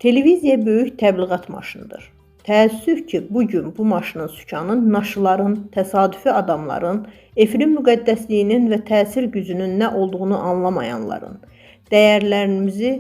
Televiziya böyük təbliğat maşınıdır. Təəssüf ki, bu gün bu maşının sükanı naşıların, təsadüfi adamların, efirin müqəddəsliyinin və təsir gücünün nə olduğunu anlamayanların, dəyərlərimizi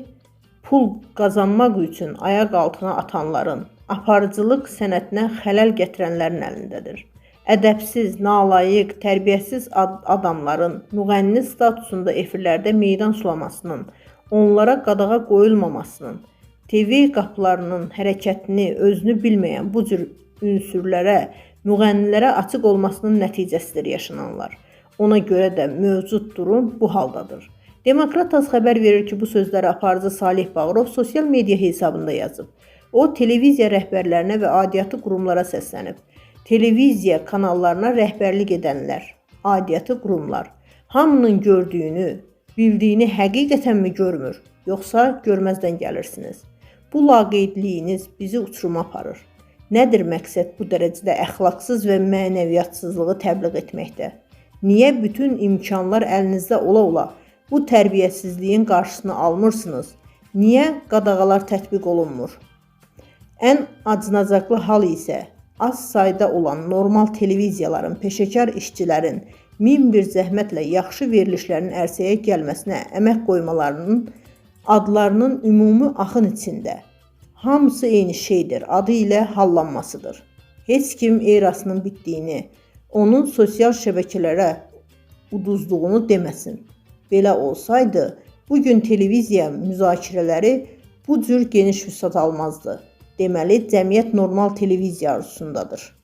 pul qazanmaq üçün ayaq altına atanların, aparıcılıq sənətinə xələl gətirənlərin əlindədir. Ədəbsiz, nalayiq, tərbiyəsiz adamların müğənni statusunda efirlərdə meydan sulamasının, onlara qadağa qoyulmamasının, TV qapılarının hərəkətini özünü bilməyən bu cür ünsürlərə, müğənnilərə açıq olmasının nəticəsidir yaşananlar. Ona görə də mövcud durum bu haldadır. Demokrat xəbər verir ki, bu sözləri aparıcı Salih Bağırov sosial media hesabında yazıb. O, televiziya rəhbərlərinə və aidiyyatı qurumlara səslənib. Televiziya kanallarına rəhbərlik edənlər, aidiyyatı qurumlar, hamının gördüyünü, bildiyini həqiqətənmi görmür, yoxsa görməzdən gəlirsiniz? Bu laqeydliyiniz bizi uçuruma aparır. Nədir məqsəd bu dərəcədə əxlaqsız və mənəviyyatsızlığı təbliğ etməkdə? Niyə bütün imkanlar əlinizdə ola-ola bu tərbiyəsizliyin qarşısını almırsınız? Niyə qadağalar tətbiq olunmur? Ən acınacaqlı hal isə az sayda olan normal televiziyaların, peşəkar işçilərin min bir zəhmətlə yaxşı verilişlərin ərsəyə gəlməsinə əmək qoymalarının adlarının ümumi axın içində hamısı eyni şeydir adı ilə hallanmasıdır. Heç kim erasının bitdiyini, onun sosial şəbəkələrə uduzduğunu deməsin. Belə olsaydı, bu gün televiziya müzakirələri bu cür geniş vüsət almazdı. Deməli, cəmiyyət normal televiziya arzusundadır.